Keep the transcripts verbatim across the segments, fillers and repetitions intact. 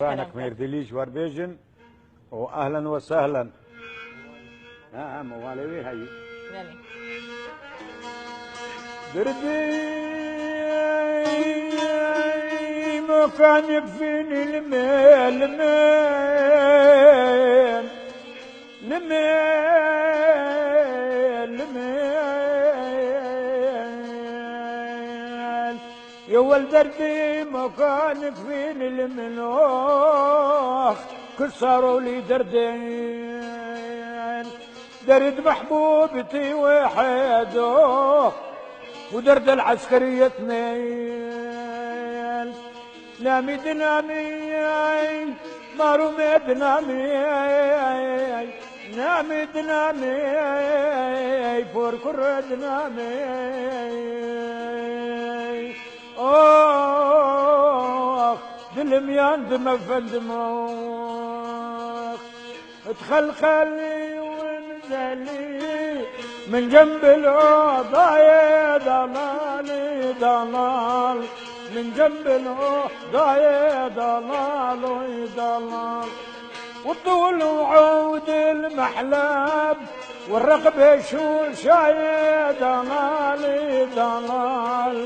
Fehnek Kerem. Mêrdilî ji we re bêjin û ehlen we sehlen. Ha, ha, mewalê wê heyî. Belê. Derdî mokanik fînî li mêl, li mêl. Li mêl, li mêl. Yewel derdî mokanik fînî li min ox. Kir sarolî derdên. Derid mehbûbitî wê hedo. Û derdel eskeriyet nêl. Namî dinamî, marûmê dinamî, namî dinamî, porkurê dinamî. Ox, dilim yandim efendim, ox. Txelxelî winzelî min cem bilo dayê dalalî dalal. Min cem bilo dayê dalal oy dalal. وطول وعود المحلب والرقبة شو شاي دلالي دلال.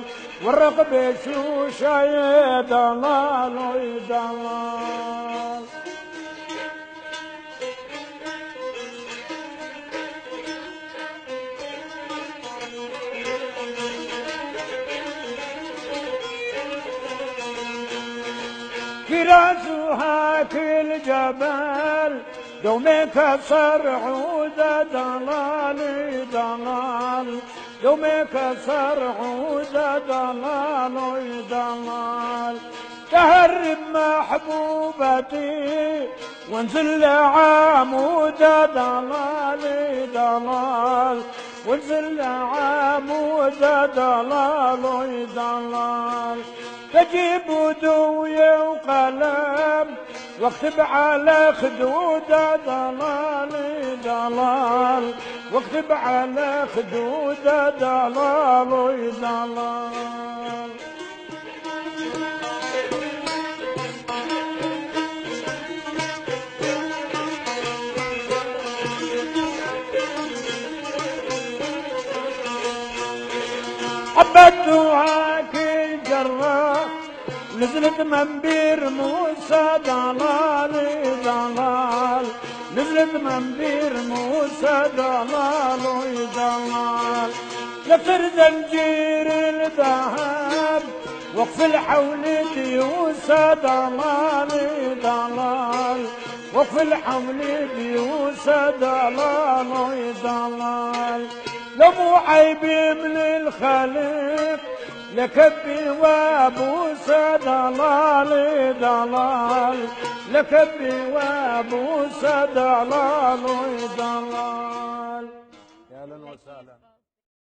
والرقبة شو شاي دلال وي دلال. كراس وهاك الجبل دومك صرع وده دلالي دلال. دومك صرع وده دلال وي دلال. تهرب محبوبتي وانزل لعمود دلالي دلال. وانزل لعمود دلال وي دلال. تجيب دوية وقلم واكتب على خدودة دلالي دلال. واكتب على خدودة دلال وي دلال. حبت وهاك الجرة نزلت من بير موسى دلالي دلال. نزلت من بير موسى دلال وي دلال. لفر زنجير الذهب وقف الحول ديوسى دلالي دلال. وقف الحول ديوسى دلال وي دلال. لمو عيبي من الخلق لكبي وابوسى دلالي دلال. لكبي وابوسى دلال وي دلال. يا أهلا وسهلا.